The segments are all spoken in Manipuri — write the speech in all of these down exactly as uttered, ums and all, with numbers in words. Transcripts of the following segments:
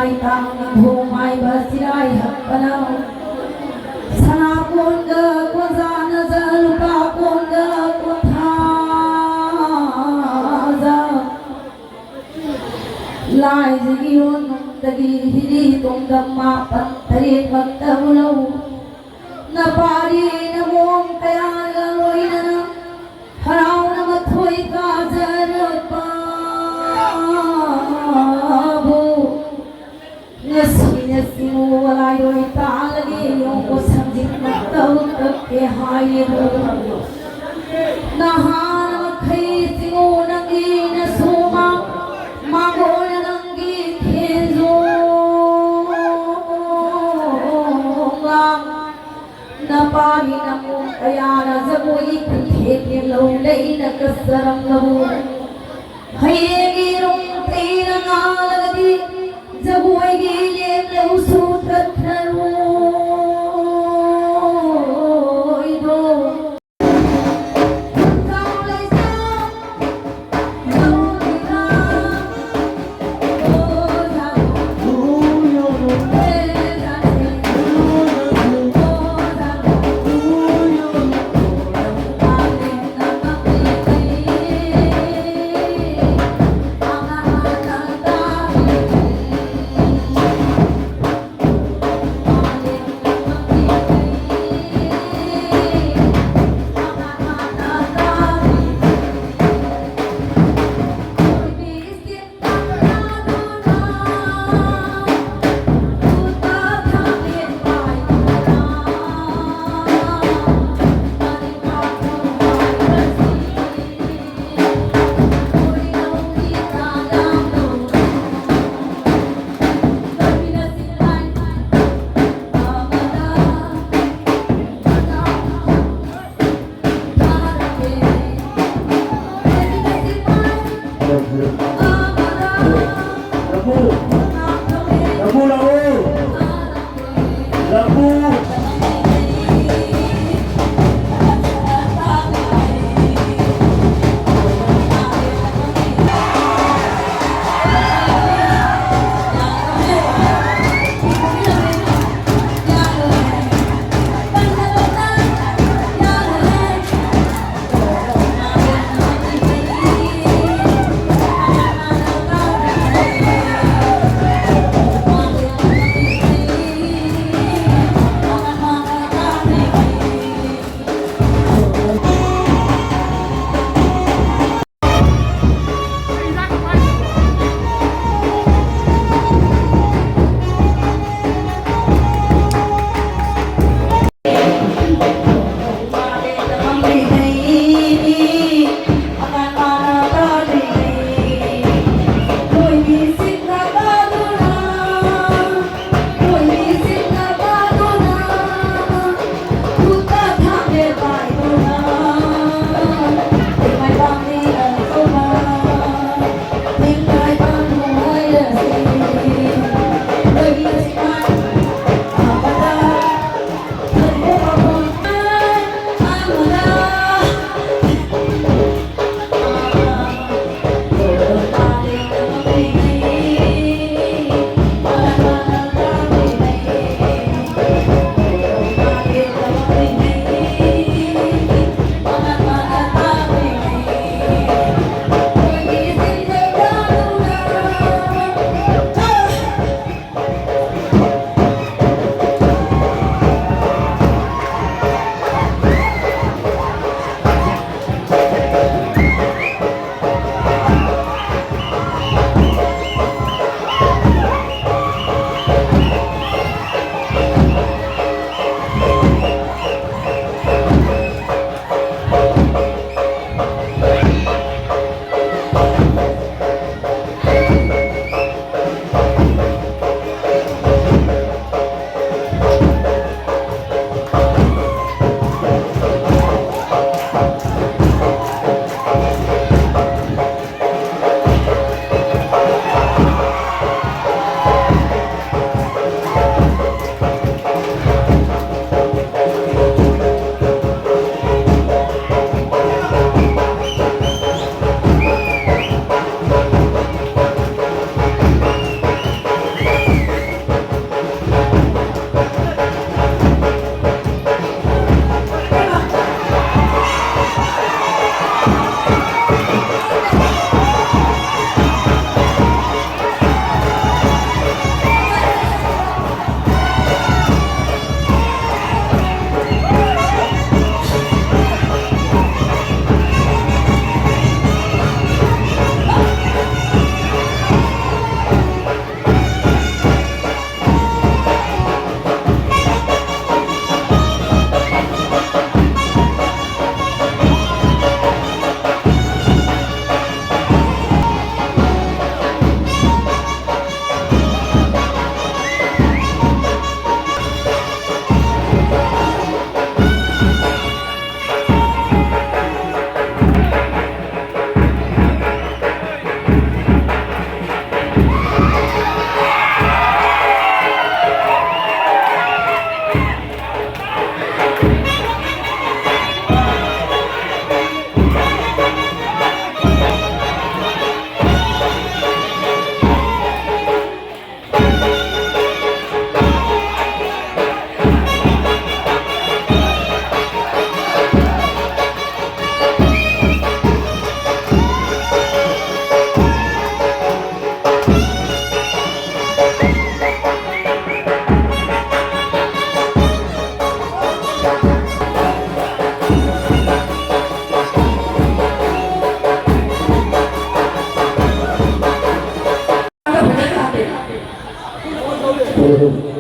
ꯇꯥꯡ ꯅꯤꯡꯊꯧ ꯃꯥꯏꯕ ꯆꯤꯔꯥꯏ ꯍꯛꯄꯅ ꯁꯅꯥ ꯀꯣꯟꯒ ꯀꯣꯟꯖꯥꯅꯖ ꯂꯨꯄꯥ ꯀꯣꯟꯒ ꯀꯣꯟꯊꯥꯖ ꯂꯥꯏꯖꯒꯤ ꯌꯣꯟꯅꯨꯡꯗꯒꯤ ꯍꯤꯔꯤ ꯇꯣꯡꯗꯝ ꯃꯥꯄꯟ ꯇꯔꯦꯠꯃꯛꯇꯕꯨ ꯂꯧ꯫ ꯅꯄꯥꯔꯤ ꯅꯃꯣꯝ ꯀꯌꯥꯒ ꯂꯣꯏꯅꯅ ꯍꯔꯥꯎꯅ ꯃꯊꯣꯏ ꯀꯥꯖꯔꯛꯄꯕꯨ ꯉꯁꯤꯅ ꯁꯤꯡꯉꯨ ꯋꯥꯂꯥꯏꯔꯣꯏ ꯇꯥꯜꯂꯒꯦ ꯌꯣꯡꯕ ꯁꯝꯖꯤꯟꯃꯛꯇꯕꯨ ꯀꯛꯀꯦ ꯍꯥꯏꯌꯦꯕꯨ ꯅꯍꯥꯟ ꯃꯈꯩ ꯁꯤꯡꯉꯨ ꯅꯪꯒꯤ ꯅꯁꯨꯃ ꯃꯥꯡꯒꯣꯜ ꯅꯪꯒꯤ ꯈꯦꯟꯖꯣꯡꯒ ꯅꯄꯥꯒꯤ ꯅꯃꯣꯝ ꯀꯌꯥꯅ ꯖꯒꯣꯏꯒꯤ ꯈꯨꯠꯊꯦꯛꯅ ꯂꯧ ꯂꯩꯅ ꯀꯠꯆꯔꯝꯂꯕꯨ ꯍꯌꯦꯡꯒꯤ ꯔꯨꯡ ꯊꯤꯅ ꯉꯥꯜꯂꯒꯗꯤ ꯖꯒꯣꯏꯒꯤ ꯂꯦꯝꯂꯧꯁꯨ ꯇꯠꯈ꯭ꯔꯔꯣꯏꯗꯣ꯫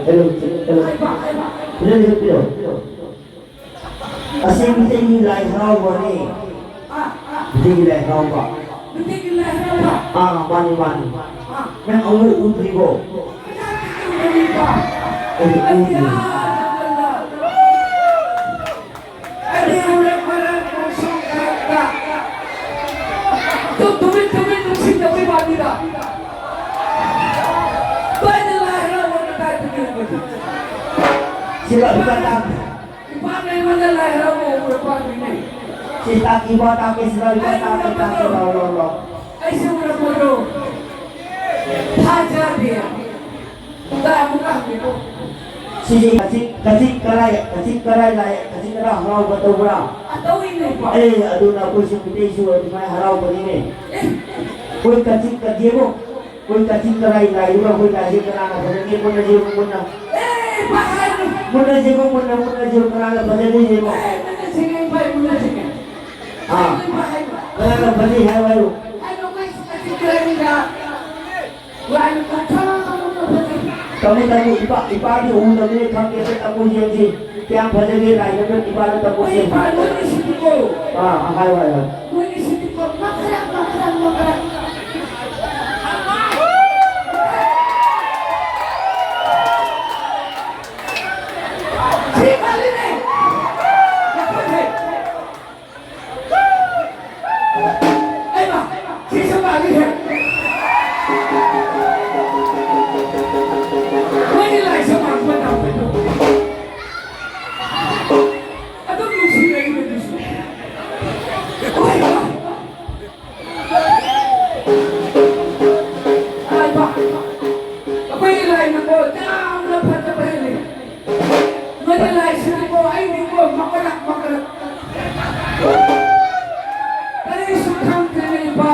Hello, hello. ꯐꯖꯅ ꯍꯤꯞꯄꯤꯔꯣ꯫ ꯑꯁꯤ ꯃꯤꯇꯩꯒꯤ ꯂꯥꯏ ꯍꯔꯥꯎꯕꯅꯤ꯫ ꯃꯤꯇꯩꯒꯤ ꯂꯥꯏ ꯍꯔꯥꯎꯕ꯫ ꯃꯤꯇꯩꯒꯤ ꯂꯥꯏ ꯍꯔꯥꯎꯕ? ꯑꯥ, ꯃꯥꯅꯤ, ꯃꯥꯅꯤ꯫ ꯑꯥ꯫ ꯅꯪ ꯑꯃꯨꯛ ꯎꯗ꯭ꯔꯤꯕꯣ? ꯎꯗ꯭ꯔꯤꯕ? ꯑꯩꯗꯤ ꯎꯗ꯭ꯔꯤ꯫ ꯑꯌꯥ! ꯑꯩꯗꯤ ꯎꯔꯦ, ꯃꯔꯛ ꯃꯔꯛ ꯁꯣꯝ ꯁꯥꯏꯗꯇ꯫ ꯇꯨ-, ꯇꯨꯃꯤꯟ, ꯇꯨꯃꯤꯟ ꯅꯨꯡꯁꯤꯠ ꯇꯧꯕꯩ ꯋꯥꯅꯤꯗ꯫ ꯀꯥꯏꯗ ꯂꯥꯏ ꯍꯔꯥꯎꯕ ꯀꯗꯥꯏꯗ ꯌꯦꯡꯕꯅꯣ? ꯁꯤꯗ ꯏꯄꯥ ꯇꯥꯛ-, ꯏꯄꯥꯅ ꯑꯩꯉꯣꯟꯗ ꯂꯥꯏ ꯍꯔꯥꯎꯕ ꯎꯔꯛꯄ ꯍꯪꯉꯤꯅꯦ꯫ ꯁꯤ ꯇꯥꯛ-, ꯏꯄꯥ ꯇꯥꯛꯀꯦ, ꯁꯤꯗ ꯏꯄꯥ ꯑꯩ ꯇꯥꯛꯀꯦ, ꯎꯔꯛꯄꯗꯣ, ꯇꯥꯛꯀꯦ, ꯂꯥꯎ, ꯂꯥꯎ, ꯂꯥꯎ꯫ ꯑꯩꯁꯦ ꯎꯔꯛꯄꯗꯣ ꯊꯥꯖꯗꯦ꯫ ꯁꯤꯁꯦ ꯀꯆꯤꯛ, ꯀꯆꯤꯛ ꯀꯔꯥꯏ, ꯀꯆꯤꯛ ꯀꯔꯥꯏ ꯂꯥꯏ, ꯀꯆꯤꯛ ꯀꯔꯥ ꯍꯔꯥꯎꯕ ꯇꯧꯕ꯭ꯔꯥ? ꯑꯦ, ꯑꯗꯨꯅ ꯑꯩꯈꯣꯏꯁꯨ ꯃꯤꯇꯩꯁꯨ ꯑꯗꯨꯃꯥꯏꯅ ꯍꯔꯥꯎꯕꯅꯤꯅꯦ꯫ ꯑꯩꯈꯣꯏ ꯀꯆꯤꯛ ꯀꯗꯦꯕꯣ, ꯑꯩꯈꯣꯏ ꯀꯆꯤꯛ ꯀꯔꯥꯏ ꯂꯥꯏꯗꯨꯒ ꯑꯩꯈꯣꯏ ꯂꯥꯏꯁꯦ ꯀꯅꯥꯅ ꯐꯖꯒꯦ? ꯃꯨꯟꯅ ꯌꯦꯡꯉꯨ, ꯃꯨꯟꯅ꯫ ꯃꯨꯟꯅ ꯌꯦꯡꯉꯨ, ꯃꯨꯟꯅ, ꯃꯨꯟꯅ ꯌꯦꯡꯉꯨ, ꯀꯅꯥꯅ ꯐꯖꯒꯦ ꯌꯦꯡꯉꯣ꯫ ꯑꯥ, ꯀꯅꯥꯅ ꯐꯖꯩ ꯍꯥꯏꯌꯨ, ꯍꯥꯏꯌꯨ꯫ ꯂꯥꯏ ꯃꯊꯛ ꯇꯝꯃꯨ, ꯇꯝꯃꯨ, ꯏꯄꯥ, ꯏꯄꯥꯗꯤ ꯎꯗꯕꯅꯤꯅ ꯈꯪꯗꯦ, ꯑꯝꯇ ꯇꯝꯃꯨ ꯌꯦꯡꯁꯤ꯫ ꯀꯌꯥꯝ ꯐꯖꯒꯦ ꯂꯥꯏ ꯃꯊꯛ ꯏꯄꯥꯗ ꯇꯝꯃꯨꯁꯦ꯫ ꯃꯣꯏ ꯏꯄꯥ ꯅꯣꯏꯒꯤꯁꯤꯗꯤꯀꯣ꯫ ꯑꯥ, ꯑꯥ, ꯍꯥꯏꯌꯨ, ꯍꯥꯏꯌꯨ, ꯍꯥꯏꯌꯨ꯫ ꯃꯣꯏꯒꯤꯁꯤꯗꯤꯀꯣ, ꯃꯀ꯭ꯔꯛ, ꯃꯀ꯭ꯔꯛ, ꯃꯀ꯭ꯔꯛ꯫ ꯁꯤ ꯈꯜꯂꯤꯅꯦ꯫ ꯃꯈꯣꯏꯁꯦ꯫ ꯑꯩꯃ, ꯁꯤꯁꯨ ꯃꯥꯜꯂꯤꯍꯦ꯫ ꯃꯣꯏꯒꯤ ꯂꯥꯏꯁꯨ ꯃꯥꯟꯕ ꯇꯧꯕꯗꯣ꯫ ꯑꯗꯨꯝ ꯅꯨꯡꯁꯤꯔꯛꯏꯕꯗꯨꯁꯨ꯫ ꯍꯣꯏ, ꯍꯣꯏ꯫ ꯍꯥꯏꯕ꯫ ꯑꯩꯈꯣꯏꯒꯤ ꯂꯥꯏꯅꯀꯣ ꯌꯥꯝꯅ ꯐꯖꯕ ꯍꯦꯜꯂꯤ꯫ ꯅꯣꯏꯒꯤ ꯂꯥꯏꯁꯤꯗꯤꯀꯣ ꯑꯩꯗꯤꯀꯣ ꯃꯀꯔꯛ ꯃꯀꯔꯛ꯫ ꯀꯔꯤꯁꯨ ꯈꯪꯗ꯭ꯔꯦꯅꯦ ꯏꯄꯥ꯫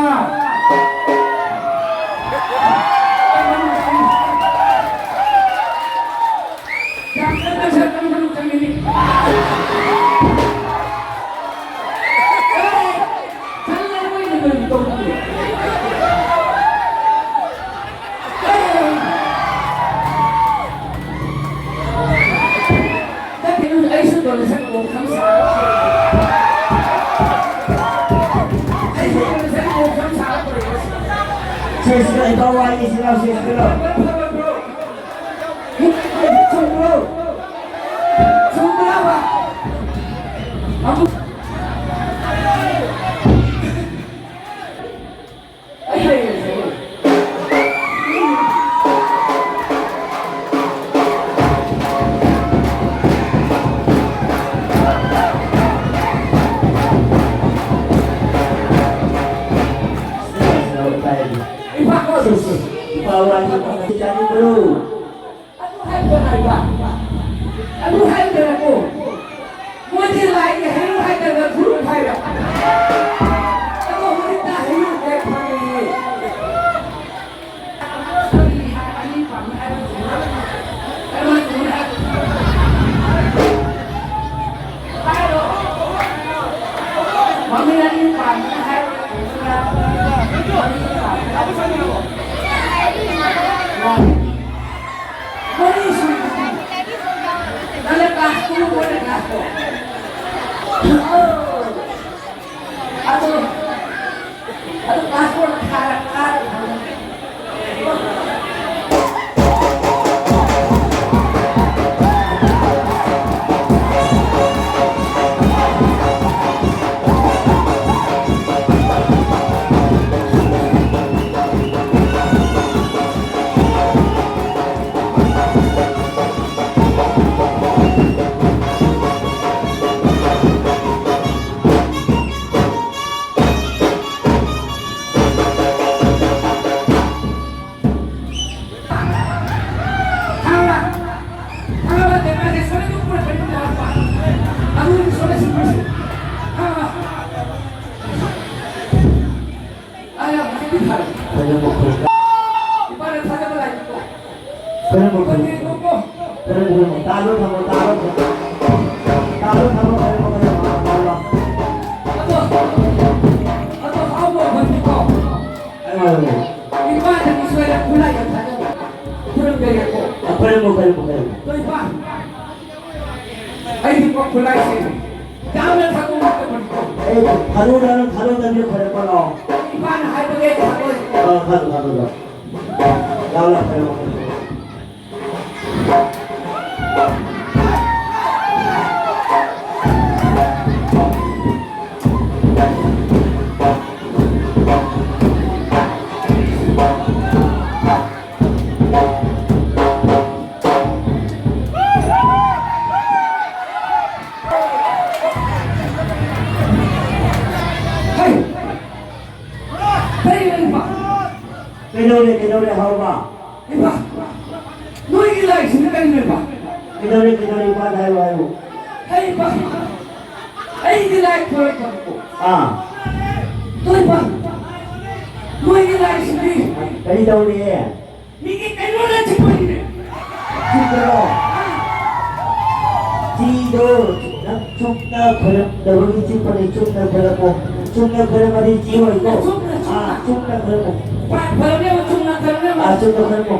ꯌꯥꯝ ꯀꯟꯅ ꯁꯛꯀꯅꯨ, ꯀꯩꯅꯣ ꯆꯪꯉꯤꯅꯤ꯫ ꯑꯦ, ꯆꯠꯂꯣ, ꯃꯣꯏꯅ ꯀꯔꯤ ꯇꯧꯔꯤꯒꯦ? ꯑꯦ, ꯁꯤꯁꯤꯗ ꯏꯇꯥꯎ ꯋꯥꯔꯤꯁꯤ ꯂꯥꯎ, ꯁꯤꯁꯤꯗ ꯂꯥꯎ꯫ ꯆꯨꯝꯕ꯭ꯔꯣ? ꯆꯨꯝꯕ꯭ꯔꯕ? ꯑꯃꯨꯛ ꯑꯗꯨ ꯍꯥꯏꯕ ꯍꯥꯏꯕ꯫ ꯑꯗꯨ ꯍꯥꯏꯗ꯭ꯔꯒꯀꯣ꯫ ꯃꯣꯏꯗꯤ ꯂꯥꯏꯒꯤ ꯍꯩꯔꯨꯛ ꯍꯥꯏꯗ꯭ꯔꯒ ꯒꯨꯔꯨ ꯍꯥꯏꯕ꯫ ꯑꯗꯣ ꯍꯧꯖꯤꯛꯇ ꯍꯩꯔꯨꯛ ꯍꯦꯛ ꯐꯪꯉꯦ꯫ ꯃꯃꯤꯡ ꯑꯅꯤ ꯄꯥꯟꯕ ꯍꯥꯏꯔꯣ꯫ ꯃꯔꯤ ꯁꯨꯏ꯫ ꯅꯪꯅ class two, ꯃꯣꯏꯅ class four꯫ ꯑꯗꯨ, ꯑꯗꯨ class four ꯀꯥꯔ-, ꯀꯥꯔ ꯐꯪꯉꯦ꯫ ꯀꯔꯝꯕ ꯈꯨꯟ? ꯀꯔꯝꯕ ꯈꯨꯟ? ꯇꯥꯂꯣ ꯊꯝꯃꯣ, ꯇꯥꯂꯣ ꯊꯝꯃꯣ꯫ ꯇꯥꯂꯣ ꯊꯝꯃꯣ, ꯀꯔꯝꯕ ꯈꯨꯟ? ꯇꯥꯂꯣ꯫ ꯑꯗꯣ, ꯑꯗꯣ ꯍꯥꯎꯕ ꯈꯨꯟꯅꯤꯀꯣ꯫ ꯍꯥꯏꯌꯣ, ꯍꯥꯏꯌꯣ꯫ ꯏꯄꯥꯗꯒꯤ ꯁꯣꯏꯔ ꯈꯨꯠꯂꯥꯏ ꯌꯥꯝ ꯊꯥꯖꯕ꯫ ꯈꯨꯔꯨꯝꯖꯔꯤꯀꯣ꯫ ꯑ, ꯈꯨꯔꯨꯝꯃꯣ, ꯈꯨꯔꯨꯝꯃꯣ, ꯈꯨꯔꯨꯝꯃꯣ꯫ ꯑꯗꯣ ꯏꯄꯥ, ꯑꯩꯗꯤ ꯀꯣ ꯈꯨꯠꯂꯥꯏ ꯁꯦꯝꯃꯤ꯫ ꯌꯥꯝꯅ ꯊꯥꯒꯠꯂꯤ꯫ ꯑꯦ, ꯊꯥꯗꯣꯛꯑꯣ, ꯊꯥꯗꯣꯛꯑꯣ, ꯊꯥꯗꯣꯛꯑꯣ, ꯊꯥꯗꯣꯛꯑꯣ꯫ ꯏꯄꯥꯅ ꯍꯥꯏꯕꯒꯤ ꯊꯥꯗꯣꯛꯑꯣ꯫ ꯑ, ꯊꯥꯗꯣꯛꯑꯣ, ꯊꯥꯗꯣꯛꯑꯣ꯫ ꯌꯥꯎꯔꯦ, ꯐꯔꯦ, ꯐꯔꯦ꯫ ꯍꯩ! ꯀꯔꯤꯅꯣ ꯏꯄꯥ? ꯀꯩꯗꯧꯔꯦ, ꯀꯩꯗꯧꯔꯦ, ꯍꯥꯎꯕ? ꯏꯄꯥ, ꯅꯣꯏꯒꯤ ꯂꯥꯏꯁꯤꯅ ꯀꯔꯤꯅꯣ ꯏꯄꯥ? ꯀꯩꯗꯧꯔꯦ, ꯀꯩꯗꯧꯔꯦ, ꯏꯄꯥꯗ ꯍꯥꯏꯌꯨ, ꯍꯥꯏꯌꯨ꯫ ꯍꯩ ꯏꯄꯥ, ꯑꯩꯒꯤ ꯂꯥꯏ ꯈꯣꯏꯔꯛꯄ꯫ ꯑꯥ꯫ ꯇꯣ ꯏꯄꯥ, ꯅꯣꯏꯒꯤ ꯂꯥꯏꯁꯤꯗꯤ ꯀꯔꯤ ꯇꯧꯔꯤꯌꯦ? ꯃꯤꯒꯤ ꯀꯩꯅꯣꯅ ꯆꯤꯛꯄꯅꯤꯅꯦ꯫ ꯆꯤꯛꯄ꯭ꯔꯣ? ꯆꯤꯗꯣ ꯅꯪ ꯆꯨꯝꯅ ꯈꯣꯏꯔꯝꯗꯕꯒꯤ ꯆꯤꯛꯄꯅꯤ, ꯆꯨꯝꯅ ꯈꯣꯏꯔꯝꯃꯣ꯫ ꯆꯨꯝꯅ ꯈꯣꯏꯔꯝꯃꯗꯤ ꯆꯤꯛꯑꯣꯏꯀꯣ꯫ ꯆꯨꯝꯅ, ꯆꯨꯝꯅ꯫ ꯑꯥ, ꯆꯨꯝꯅ ꯈꯣꯏꯔꯝꯃꯣ꯫ ꯄꯥ-, ꯈꯣꯏꯔꯝꯃꯦꯕ, ꯆꯨꯝꯅ ꯈꯣꯏꯔꯝꯃꯦꯕ꯫ ꯑꯥ, ꯆꯨꯝꯅ ꯈꯣꯏꯔꯝꯃꯣ꯫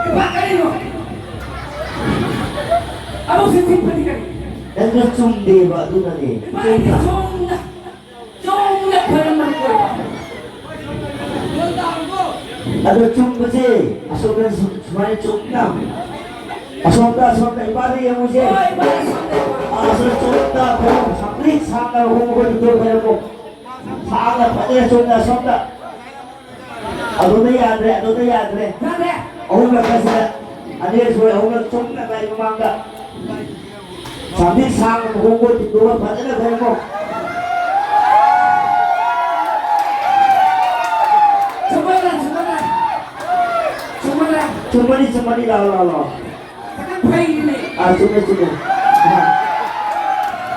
ꯏꯄꯥ ꯀꯔꯤꯅꯣ? ꯑꯃꯨꯛꯁꯨ ꯊꯤꯛꯄꯗꯤ ꯀꯔꯤ? ꯅꯪꯅ ꯆꯨꯝꯗꯦꯕ, ꯑꯗꯨꯅꯅꯦ꯫ ꯏꯄꯥ ꯑꯩꯗꯤ ꯆꯨꯝꯅ, ꯆꯨꯝꯅ ꯈꯣꯏꯔꯝꯕꯅꯤ ꯀꯣ꯫ ꯑꯗꯣ ꯆꯨꯝꯕꯁꯦ ꯑꯁꯣꯝꯗ ꯁꯨ-, ꯁꯨꯃꯥꯏꯅ ꯆꯨꯝꯅ, ꯑꯁꯣꯝꯗ, ꯑꯁꯣꯝꯗ ꯏꯄꯥꯗ ꯌꯦꯡꯉꯨꯁꯦ꯫ ꯍꯣꯏ, ꯏꯄꯥ, ꯑꯁꯣꯝꯗ ꯌꯦꯡꯉꯨ꯫ ꯑꯥ, ꯑꯁꯣꯝꯗ ꯆꯨꯝꯅ ꯈꯣꯏꯔꯝꯃꯨ, ꯁꯝꯕ꯭ꯔꯤꯛ ꯁꯥꯡꯅ ꯈꯣꯡ ꯈꯣꯏ ꯇꯧ ꯈꯣꯏꯔꯝꯃꯨ꯫ ꯁꯥꯡꯅ ꯐꯖꯅ ꯆꯨꯝꯅ ꯑꯁꯣꯝꯗ꯫ ꯑꯗꯨꯗ ꯌꯥꯗ꯭ꯔꯦ, ꯑꯗꯨꯗ ꯌꯥꯗ꯭ꯔꯦ꯫ ꯌꯥꯗ꯭ꯔꯦ꯫ ꯑꯍꯨꯝꯂꯛ ꯈꯛꯁꯤꯗ꯫ ꯑꯅꯤꯔꯛ ꯁꯨꯔꯦ, ꯑꯍꯨꯝꯂꯛ ꯆꯨꯝꯅ ꯂꯥꯏ ꯃꯃꯥꯡꯗ꯫ ꯁꯥꯡꯗꯤ ꯁꯥꯡꯅ ꯈꯣꯡ ꯈꯣꯏ ꯇꯤꯡꯊꯣꯛꯑꯒ ꯐꯖꯅ ꯈꯣꯏꯔꯝꯃꯣ꯫ ꯆꯨꯝꯃꯦ, ꯆꯨꯝꯃꯦ꯫ ꯆꯨꯝꯃꯦ꯫ ꯆꯨꯝꯃꯅꯤ, ꯆꯨꯝꯃꯅꯤ, ꯂꯥꯛꯑꯣ, ꯂꯥꯛꯑꯣ, ꯂꯥꯛꯑꯣ꯫ ꯈꯤꯇꯪ ꯐꯩꯅꯦ꯫ ꯑꯥ, ꯆꯨꯝꯃꯦ, ꯆꯨꯝꯃꯦ꯫ ꯑꯥ꯫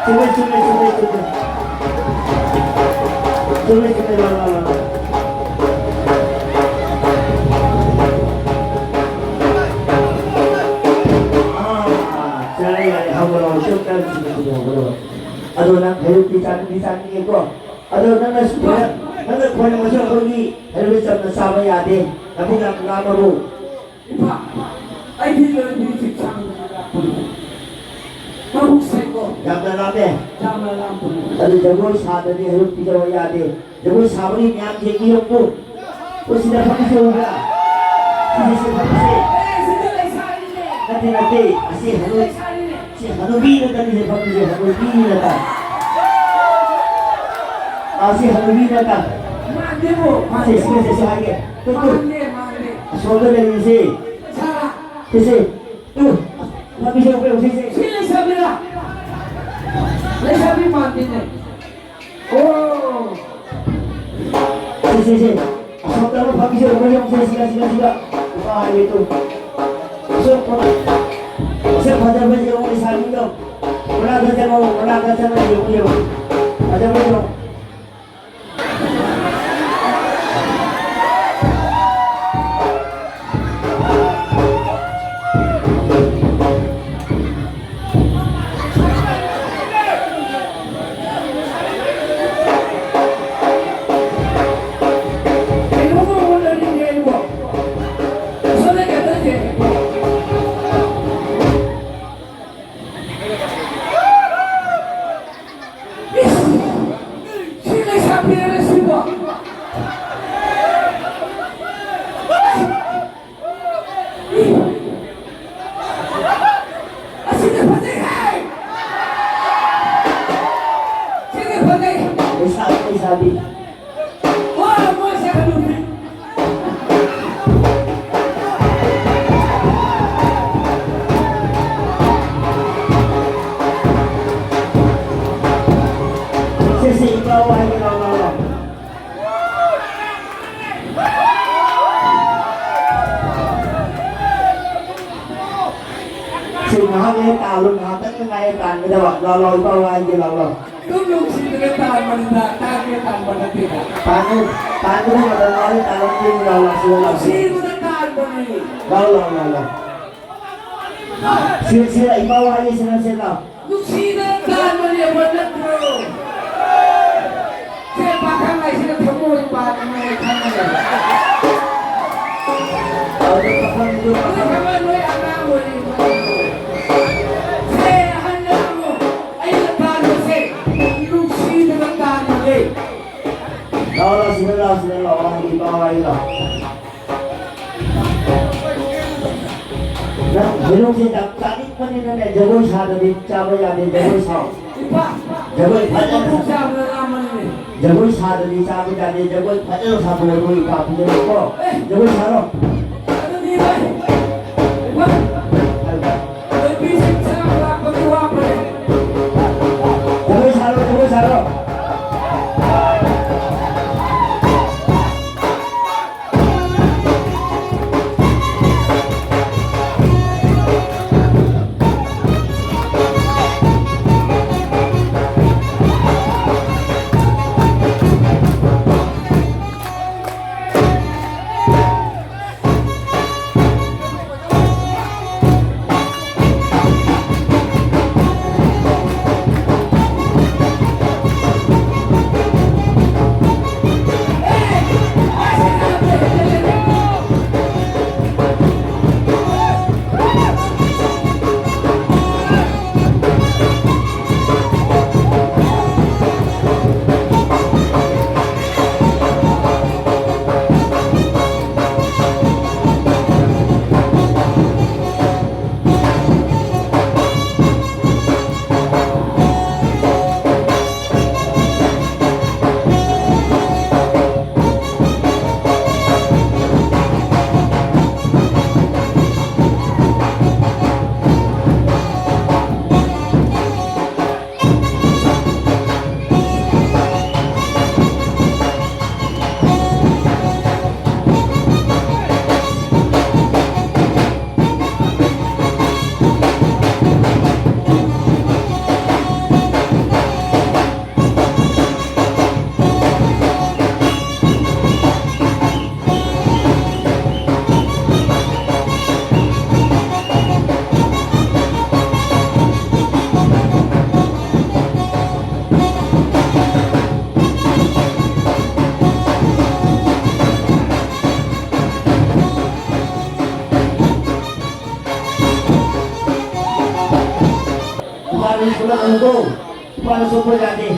ꯆꯨꯝꯃꯦ, ꯆꯨꯝꯃꯦ, ꯆꯨꯝꯃꯦ, ꯆꯨꯝꯃꯦ꯫ ꯆꯨꯝꯃꯦ, ꯆꯨꯝꯃꯦ, ꯂꯥꯛꯑꯣ, ꯂꯥꯛꯑꯣ, ꯂꯥꯛꯑꯣ꯫ ꯑꯥ, ꯌꯥꯔꯦ, ꯌꯥꯔꯦ, ꯍꯧꯒꯠꯂꯣ, ꯆꯨꯝꯃꯦ, ꯆꯨꯝꯃꯦ, ꯆꯨꯝꯃꯦ, ꯍꯧꯒꯠꯂꯣ꯫ ꯑꯗꯣ ꯅꯪ ꯍꯩꯔꯨꯛꯇꯤ ꯆꯥꯅꯤꯡꯗꯤ ꯆꯥꯅꯤꯡꯉꯦꯀꯣ? ꯑꯗꯣ ꯅꯪꯅ ꯁꯨꯃꯥꯏꯅ, ꯅꯪꯅ ꯈꯣꯏꯔꯝꯕꯁꯨ ꯑꯩꯈꯣꯏꯒꯤ ꯍꯩꯔꯨꯛꯇꯤ ꯆꯝꯅ ꯆꯥꯕ ꯌꯥꯗꯦ꯫ ꯅꯕꯨꯛ ꯌꯥꯝ ꯂꯥꯝꯃꯕꯨ? ꯏꯄꯥ, ꯑꯩꯗꯤ ꯂꯣꯏꯅ ꯍꯧꯖꯤꯛ ꯆꯥꯡ ꯃꯕꯨꯛ ꯁꯦꯡꯉꯣ꯫ ꯌꯥꯝꯅ ꯂꯥꯝꯃꯦ꯫ ꯌꯥꯝꯅ ꯂꯥꯝꯕꯅꯤ꯫ ꯑꯗꯨ ꯖꯒꯣꯏ ꯁꯥꯗ꯭ꯔꯗꯤ ꯍꯩꯔꯨꯛ ꯄꯤꯖꯕ ꯌꯥꯗꯦ꯫ ꯖꯒꯣꯏ ꯁꯥꯕꯒꯤ ꯃꯌꯥꯝꯁꯦ ꯏꯌꯣꯛꯄꯨ꯫ ꯑꯩꯈꯣꯏ ꯁꯤꯗ ꯐꯝꯃꯤꯁꯦ ꯎꯕ꯭ꯔꯥ? ꯁꯤꯗ ꯁꯤ ꯐꯝꯃꯤꯁꯦ꯫ ꯑꯦ, ꯁꯤꯗ ꯂꯩꯁꯥꯕꯤꯅꯦ꯫ ꯅꯠꯇꯦ, ꯅꯠꯇꯦ꯫ ꯑꯁꯤ ꯍꯅꯨ-, ꯂꯩꯁꯥꯕꯤꯅꯦ꯫ ꯁꯤ ꯍꯅꯨꯕꯤ ꯅꯠꯇꯅꯤ ꯁꯤ ꯐꯝꯃꯤꯁꯦ, ꯍꯅꯨꯕꯤ ꯅꯠꯇ꯫ ꯑꯁꯤ ꯍꯅꯨꯕꯤ ꯅꯠꯇ꯫ ꯃꯥꯟꯗꯦꯕꯣ, ꯁꯤ, ꯃꯥꯟꯗꯦ꯫ ꯁꯤ, ꯁꯤ, ꯁꯤ ꯍꯥꯏꯒꯦ꯫ Two, two. ꯃꯥꯟꯗꯦ, ꯃꯥꯟꯗꯦ꯫ ꯑꯁꯣꯝꯗ ꯂꯩꯔꯤꯁꯤ꯫ ꯁꯥꯔꯥ꯫ ꯁꯤꯁꯦ꯫ ꯇꯨ꯫ ꯐꯝꯃꯤꯁꯦ ꯎꯕ꯭ꯔꯥ ꯍꯧꯖꯤꯛꯁꯦ? ꯁꯤ ꯂꯩꯁꯥꯕꯤꯔꯥ? ꯂꯩꯁꯥꯕꯤ ꯃꯥꯟꯗꯦꯅꯦ꯫ ꯑꯣ꯫ ꯁꯤ, ꯁꯤ, ꯁꯤ꯫ ꯑꯁꯣꯝꯗ ꯑꯃ ꯐꯝꯃꯤꯁꯦ, ꯑꯩꯈꯣꯏ ꯌꯨꯝꯁꯦ, ꯁꯤꯗ, ꯁꯤꯗ, ꯁꯤꯗ꯫ ꯅꯨꯄꯥ ꯍꯥꯏꯔꯦ ꯇꯨ꯫ ꯑꯁꯣꯝ ꯐ-, ꯑꯁꯣꯝ ꯐꯖꯕꯁꯦ ꯌꯦꯡꯉꯣ, ꯂꯩꯁꯥꯕꯤꯗꯣ꯫ ꯃꯅꯥꯛꯇ ꯆꯪꯉꯣ, ꯃꯅꯥꯛꯇ ꯆꯪꯉꯣ, ꯌꯦꯡꯉꯣ, ꯌꯦꯡꯉꯣ꯫ ꯐꯖꯕ ꯌꯦꯡꯉꯣ꯫ ꯏꯁ! ꯁꯤ ꯂꯩꯁꯥꯕꯤꯔꯅꯦ ꯁꯤꯕꯣ? ꯑꯁꯤꯗꯤ ꯐꯖꯩꯍꯦ! ꯁꯤꯗꯤ ꯐꯖꯩ! ꯂꯩꯁꯥꯕꯤ, ꯂꯩꯁꯥꯕꯤ꯫ ꯋꯥ, ꯃꯣꯏꯁꯦ ꯍꯅꯨꯕꯤ꯫ ꯁꯤ, ꯁꯤ, ꯏꯄꯥ ꯋꯥ ꯍꯥꯏꯒꯦ, ꯂꯥꯎ, ꯂꯥꯎ, ꯂꯥꯎ꯫ ꯁꯤ ꯉꯥꯏꯍꯥꯛ ꯂꯩꯔ ꯇꯥꯜꯂꯣ, ꯉꯥꯏꯍꯥꯛꯇꯪ ꯉꯥꯏꯔꯦ ꯇꯥꯟꯒꯗꯕ꯫ ꯂꯥꯎ, ꯂꯥꯎ, ꯏꯄꯥ ꯋꯥ ꯍꯥꯏꯒꯦ, ꯂꯥꯎ, ꯂꯥꯎ꯫ ꯑꯗꯨꯝ ꯅꯨꯡꯁꯤꯗꯅ ꯇꯥꯟꯕꯅꯤꯗ, ꯇꯥꯡꯒꯦ ꯇꯥꯟꯕ ꯅꯠꯇꯦꯗ꯫ ꯇꯥꯟꯒ-, ꯇꯥꯟꯒꯗꯕ ꯃꯇꯝ ꯌꯧꯔꯦ, ꯇꯥꯜꯂꯝꯗꯣꯏꯅꯤ, ꯂꯥꯎ, ꯂꯥꯎ, ꯁꯤꯗ ꯂꯥꯎ, ꯁꯤꯗ꯫ ꯅꯨꯡꯁꯤꯗꯅ ꯇꯥꯟꯕꯅꯤ꯫ ꯂꯥꯎ, ꯂꯥꯎ, ꯂꯥꯎ, ꯂꯥꯎ꯫ ꯁꯤꯗ, ꯁꯤꯗ, ꯏꯄꯥ ꯋꯥ ꯍꯥꯏꯒꯦ, ꯁꯤꯗ, ꯁꯤꯗ ꯂꯥꯎ꯫ ꯅꯨꯡꯁꯤꯗꯅ ꯄꯥꯟꯕꯅꯦꯕ ꯅꯠꯇ꯭ꯔꯣ? ꯁꯦ ꯄꯥꯈꯪ ꯍꯥꯏꯁꯤꯅ ꯊꯃꯣꯏ ꯄꯥꯟꯕꯅꯦ ꯈꯪꯉꯦ꯫ ꯑꯗꯨ ꯄꯥꯈꯪꯗꯨ ꯅꯣꯏ ꯄꯥꯈꯪ ꯊꯃꯣꯏ ꯅꯣꯏ ꯑꯉꯥꯡ ꯑꯣꯏꯔꯤꯕꯅꯦ꯫ ꯁꯦ ꯑꯍꯟꯅ ꯑꯃꯨꯛ ꯑꯩꯅ ꯇꯥꯟꯕꯁꯦ ꯅꯨꯡꯁꯤꯗꯅ ꯇꯥꯟꯕꯅꯦ꯫ ꯂꯥꯎ, ꯂꯥꯎ, ꯁꯤꯗ ꯂꯥꯎ, ꯁꯤꯗ ꯂꯥꯎ, ꯍꯥꯏꯗꯤ ꯄꯥꯎ ꯍꯥꯏꯗꯤ ꯂꯥꯎ꯫ ꯅꯪ ꯍꯩꯅꯧꯁꯦ ꯌꯥꯝ ꯆꯥꯅꯤꯡꯕꯅꯤꯅꯅꯦ, ꯖꯒꯣꯏ ꯁꯥꯗ꯭ꯔꯗꯤ ꯆꯥꯕ ꯌꯥꯗꯦ, ꯖꯒꯣꯏ ꯁꯥꯎ꯫ ꯏꯄꯥ, ꯖꯒꯣꯏ ꯐꯖꯅ ꯃꯕꯨꯛ ꯆꯥꯕꯅ ꯂꯥꯝꯃꯅꯤꯅꯦ꯫ ꯖꯒꯣꯏ ꯁꯥꯗ꯭ꯔꯗꯤ ꯆꯥꯕ ꯌꯥꯗꯦ, ꯖꯒꯣꯏ ꯐꯖꯅ ꯁꯥꯗꯣꯛꯑꯣ, ꯏꯄꯥ ꯄꯤꯖꯔꯣꯀꯣ꯫ ꯑꯦ! ꯖꯒꯣꯏ ꯁꯥꯔꯣ꯫ ꯑꯗꯨꯗꯤ ꯚꯥꯏ, ꯏꯄꯥ, ꯅꯨꯄꯤꯁꯤꯡ ꯆꯥꯕ ꯂꯥꯛꯄꯒꯤ ꯋꯥ ꯐꯔꯦ꯫ ꯖꯒꯣꯏ ꯁꯥꯔꯣ, ꯖꯒꯣꯏ ꯁꯥꯔꯣ꯫ ꯏꯄꯥꯅ ꯁꯣꯛꯂꯛꯀꯅꯨꯀꯣ꯫ ꯏꯄꯥꯅ ꯁꯣꯛꯄ ꯌꯥꯗꯦ꯫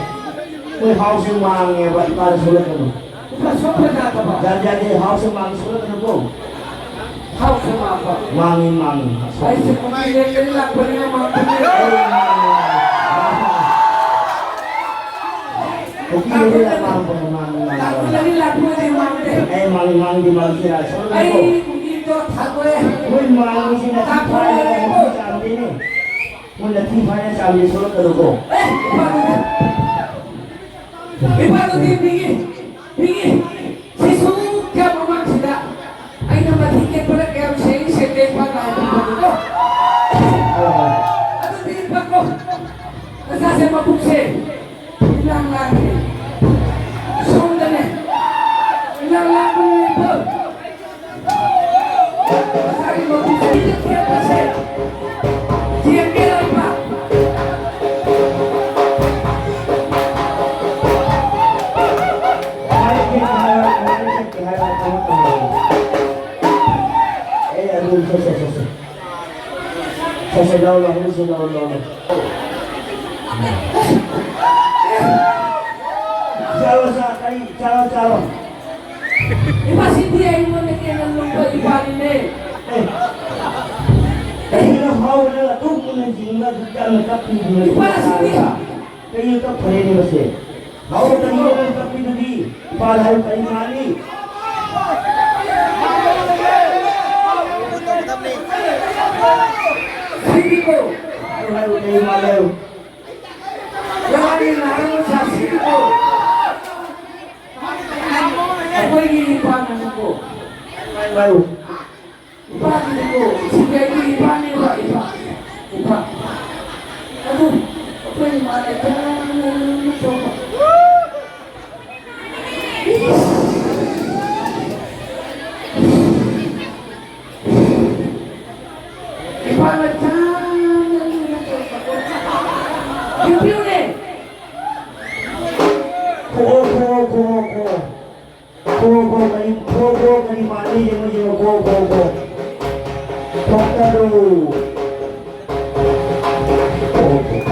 ꯃꯣꯏ ꯍꯥꯎꯁ ꯃꯥꯡꯉꯦꯕ, ꯏꯄꯥꯅ ꯁꯣꯛꯂꯛꯀꯅꯨ꯫ ꯏꯄꯥ ꯁꯣꯛꯄ ꯌꯥꯗꯕ? ꯌꯥꯗꯦ, ꯌꯥꯗꯦ, ꯍꯥꯎꯁ ꯃꯥꯡꯉꯦ, ꯁꯣꯛꯂꯛꯀꯅꯨꯀꯣ꯫ ꯍꯥꯎꯁ ꯃꯥꯡꯕ? ꯃꯥꯡꯉꯤ, ꯃꯥꯡꯉꯤ꯫ ꯑꯩꯁꯦ ꯀꯨꯀꯤ ꯂꯦꯟꯗꯒꯤ ꯂꯥꯛꯄꯅꯤꯅ ꯃꯥꯡꯕꯅꯦ꯫ ꯑꯩ ꯃꯥꯡꯉꯤ, ꯃꯥꯡꯉꯤ꯫ ꯀꯨꯀꯤ ꯂꯦꯟꯗꯒꯤ ꯂꯥꯛꯄ ꯃꯥꯡꯉꯤ, ꯃꯥꯡꯉꯤ, ꯃꯥꯡꯉꯤ꯫ ꯇꯥꯡꯈꯨꯜꯗꯒꯤ ꯂꯥꯛꯄꯅꯗꯤ ꯃꯥꯡꯗꯦ꯫ ꯑꯩ ꯃꯥꯡꯉꯤ, ꯃꯥꯡꯗꯤ ꯃꯥꯡꯉꯤ, ꯁꯣꯛꯂꯛꯀꯅꯨꯀꯣ꯫ ꯑꯩ ꯀꯨꯀꯤꯗꯣ ꯊꯥꯗꯣꯛꯑꯦ꯫ ꯃꯣꯏ ꯃꯥꯡꯉꯤꯁꯤꯅ ꯇꯥꯡꯈꯨꯜ ꯊꯥꯗꯣꯛꯑꯦ꯫ ꯆꯥꯝꯗꯦꯅꯦ꯫ ꯃꯣꯏ ꯅꯊꯤ ꯐꯥꯏꯅ ꯆꯥꯝꯗꯤ ꯁꯣꯛꯂꯛꯀꯅꯨꯀꯣ꯫ ꯑꯦ, ꯏꯄꯥꯗꯨꯗꯤ, ꯏꯄꯥꯗꯨꯗꯤ ꯃꯤꯒꯤ, ꯃꯤꯒꯤ ꯁꯤꯁꯨ ꯀꯌꯥ ꯃꯃꯥꯡꯁꯤꯗ ꯑꯩꯅ ꯃꯊꯤ ꯀꯦꯠꯄꯗ ꯀꯌꯥꯝ ꯁꯦꯡꯉꯤ ꯁꯦꯡꯗꯦ ꯏꯄꯥꯅ ꯍꯥꯏꯕꯤꯕꯗꯨꯀꯣ꯫ ꯑꯗꯨꯗꯤ ꯏꯄꯥꯀꯣ, ꯅꯆꯥꯁꯦ ꯃꯕꯨꯛꯁꯦ ꯏꯂꯥꯡ ꯂꯥꯡꯉꯤ꯫ ꯁꯣꯝꯗꯅꯦ ꯏꯂꯥꯡ ꯂꯥꯡꯕꯅꯤꯅꯦ ꯏꯄꯥ꯫ ꯆꯠꯂꯣ, ꯆꯠꯂꯣ, ꯆꯠꯂꯣ꯫ ꯆꯠꯂꯣ, ꯆꯠꯂꯣ, ꯆꯠꯂꯣ꯫ ꯏꯄꯥꯁꯤꯗꯤ ꯑꯩꯉꯣꯟꯗꯒꯤ ꯍꯦꯟꯅ ꯂꯨꯝꯕ ꯏꯄꯥꯅꯤꯅꯦ꯫ ꯑꯦ, ꯀꯩꯅꯣ ꯍꯥꯎꯅ ꯑꯗꯨꯝ ꯃꯨꯟꯅ ꯌꯦꯡꯉꯒ ꯑꯗꯨꯛ ꯌꯥꯝꯅ ꯀꯞꯄꯤꯗꯨꯅ? ꯏꯄꯥꯁꯤꯗꯤ ꯀꯩꯅꯣ ꯀꯞ ꯐꯔꯦꯅꯦ ꯃꯁꯦ? ꯍꯥꯎꯅ ꯀꯔꯤꯅꯣ ꯅꯪ ꯀꯞꯄꯤꯗꯨꯗꯤ? ꯏꯄꯥꯗ ꯍꯥꯏꯌꯨ ꯀꯔꯤ ꯃꯥꯅꯤ? ꯁꯤꯗꯤꯀꯣ꯫ ꯍꯥꯏꯌꯨ, ꯍꯥꯏꯌꯨ, ꯀꯔꯤ ꯃꯥꯅꯤ ꯍꯥꯏꯌꯨ꯫ ꯂꯋꯥꯏꯒꯤ ꯅꯍꯥꯔꯣꯜ ꯁꯥꯁꯤꯗꯤꯀꯣ꯫ ꯑꯩꯈꯣꯏꯒꯤ ꯏꯄꯥꯅꯤꯀꯣ꯫ ꯏꯄꯥꯅꯤꯀꯣ꯫ ꯁꯤꯗꯤ ꯑꯩꯒꯤ ꯏꯄꯥꯅꯦꯕ, ꯏꯄꯥ꯫ ꯏꯄꯥ꯫ ꯑꯗꯨ ꯑꯩꯈꯣꯏ ꯏꯃꯥꯅ ꯌꯥꯝꯅ ꯂꯨꯅ ꯇꯧꯕ꯫ ꯏꯄꯥꯅ ꯌꯥꯝꯅ ꯂꯨꯅ ꯇꯧꯕ꯫ ꯌꯦꯡꯕꯤꯌꯨꯅꯦ꯫ ꯈꯣ, ꯈꯣ, ꯈꯣ, ꯈꯣ꯫ ꯈꯣ, ꯈꯣ, ꯀꯔꯤ, ꯈꯣ, ꯈꯣ, ꯀꯔꯤ ꯃꯥꯜꯂꯤ? ꯌꯦꯡꯉꯨ, ꯌꯦꯡꯉꯨ, ꯈꯣ, ꯈꯣ, ꯈꯣ꯫ ꯈꯣꯛꯇꯔꯨ꯫ ꯈꯣ, ꯈꯣ꯫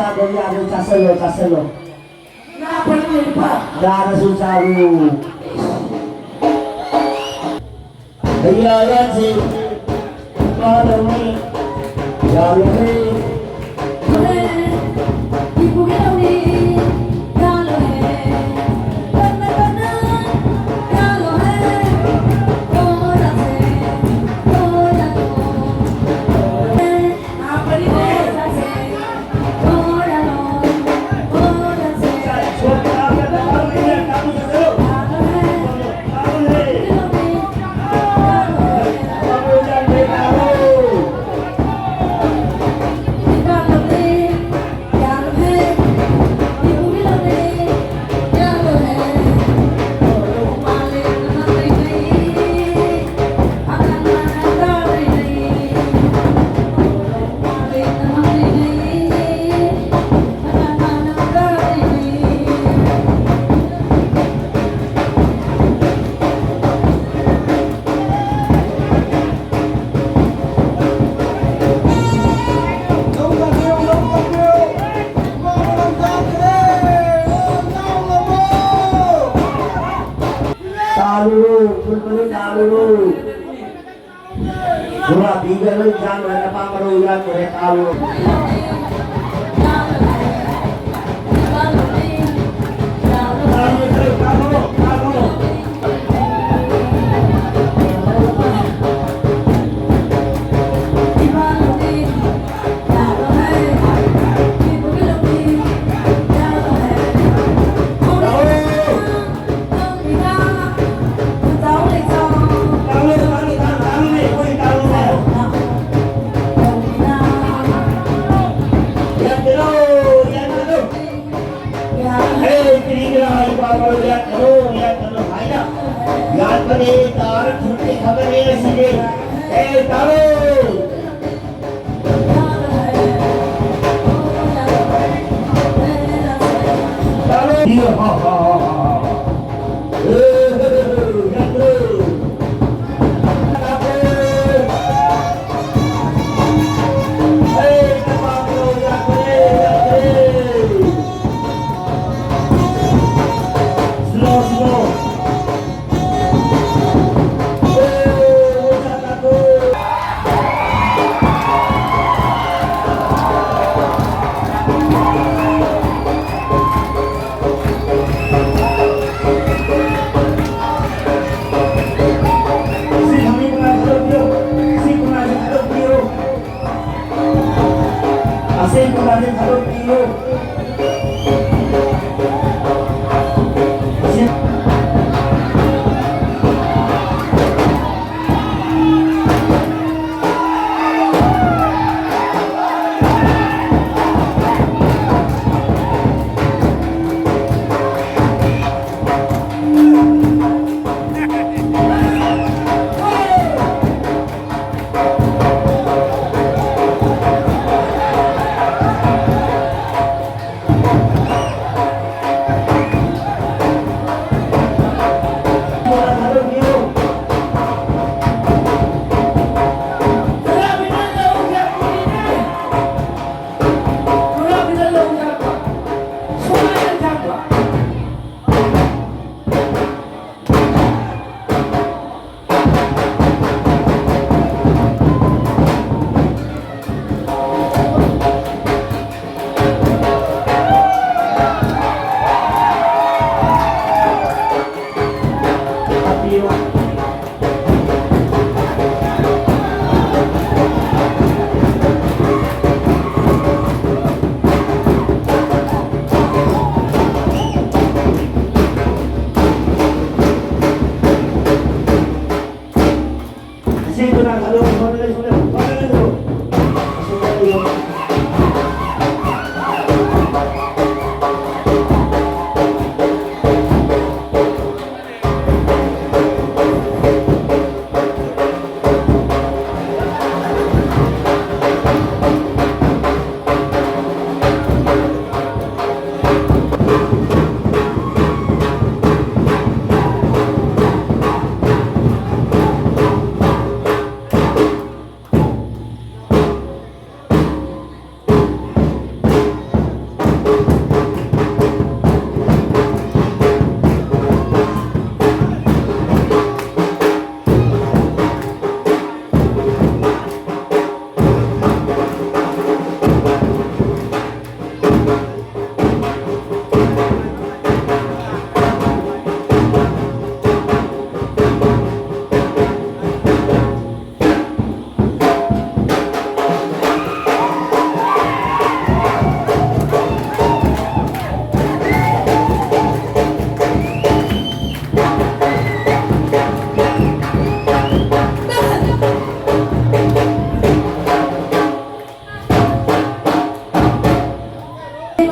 ꯌꯥꯗ꯭ꯔꯣ, ꯌꯥꯗ꯭ꯔꯣ, ꯆꯥꯁꯜꯂꯣ, ꯆꯥꯁꯜꯂꯣ꯫ ꯉꯥ ꯐꯅ ꯂꯩꯔꯤꯕ꯫ ꯌꯥꯔꯁꯨ ꯆꯥꯔꯨ꯫ ꯍꯩ ꯔꯥ ꯌꯥꯟꯁꯤ꯫ ꯄꯥꯗꯧꯅꯤ꯫ ꯌꯥꯜꯂꯨꯅꯤ꯫ ꯇꯥꯜꯂꯨꯔꯣ, ꯐꯨꯜ ꯐꯨꯜ ꯇꯥꯜꯂꯨꯔꯣ꯫ ꯒꯨꯂꯥꯕꯤꯒ ꯂꯣꯏ ꯌꯥꯟꯈ꯭ꯔꯦ, ꯑꯄꯥꯝꯕ ꯂꯣꯏ ꯌꯥꯟꯈ꯭ꯔꯦ, ꯇꯥꯜꯂꯨꯔꯣ꯫ ꯌꯥꯠꯄꯅꯦ, ꯇꯥꯔ ꯊꯨꯝꯇꯤ ꯈꯪꯒꯅꯤ ꯉꯁꯤꯗꯤ꯫ ꯑꯦ, ꯇꯥꯔꯣ! ꯇꯥꯔꯣ! ꯑꯦ, ꯌꯥꯠꯄꯅꯦ! ꯑꯦ, ꯌꯥꯠꯄꯅꯦ!